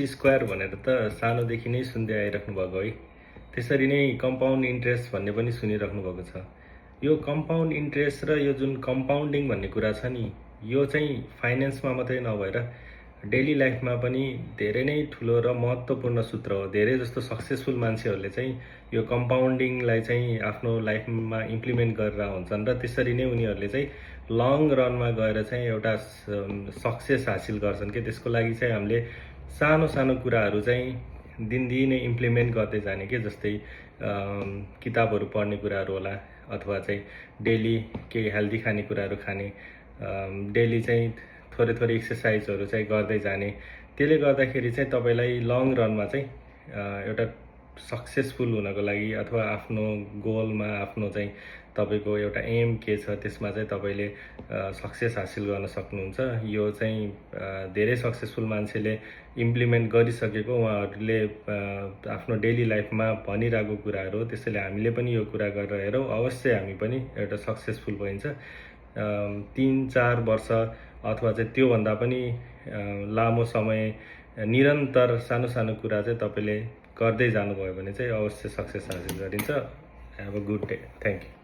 Square भनेर त सानोदेखि नै सुन्दै आइराख्नु भएको है। त्यसरी नै कम्पाउन्ड इन्ट्रेस्ट भन्ने पनि सुनिराख्नु भएको छ। यो कम्पाउन्ड इन्ट्रेस्ट र यो जुन कम्पाउन्डिङ भन्ने कुरा छ नि, यो चाहिँ फाइनेन्समा मात्रै नभएर डेली लाइफमा पनि धेरै नै ठुलो र महत्त्वपूर्ण सूत्र हो। धेरै जस्तो सक्सेसफुल मान्छेहरूले चाहिँ यो कम्पाउन्डिङलाई चाहिँ आफ्नो लाइफमा इम्प्लिमेन्ट गरेर हुन्छन् र त्यसरी नै उनीहरूले चाहिँ लङ रनमा गएर चाहिँ एउटा सक्सेस हासिल गर्छन् कि त्यसको लागि चाहिँ हामीले सानो सानो कुराहरू चाहिँ दिनदिनै इम्प्लिमेन्ट गर्दै जाने के जस्तै किताबहरू पढ्ने कुराहरू होला अथवा चाहिँ डेली केही हेल्दी खानेकुराहरू खाने, डेली चाहिँ थोरै थोरै एक्सर्साइजहरू चाहिँ गर्दै जाने। त्यसले गर्दाखेरि चाहिँ तपाईँलाई लङ रनमा चाहिँ एउटा सक्सेसफुल हुनको लागि अथवा आफ्नो गोलमा आफ्नो चाहिँ तपाईँको एउटा एम के छ त्यसमा चाहिँ तपाईँले सक्सेस हासिल गर्न सक्नुहुन्छ। यो चाहिँ धेरै सक्सेसफुल मान्छेले इम्प्लिमेन्ट गरिसकेको उहाँहरूले आफ्नो डेली लाइफमा भनिरहेको कुराहरू हो। त्यसैले हामीले पनि यो कुरा गरेर हेरौँ, अवश्य हामी पनि एउटा सक्सेसफुल भइन्छ। 3-4 वर्ष अथवा चाहिँ त्योभन्दा पनि लामो समय निरन्तर सानो सानो कुरा चाहिँ तपाईँले गर्दै जानुभयो भने चाहिँ अवश्य सक्सेस हासिल गरिन्छ। Have a good day. Thank you.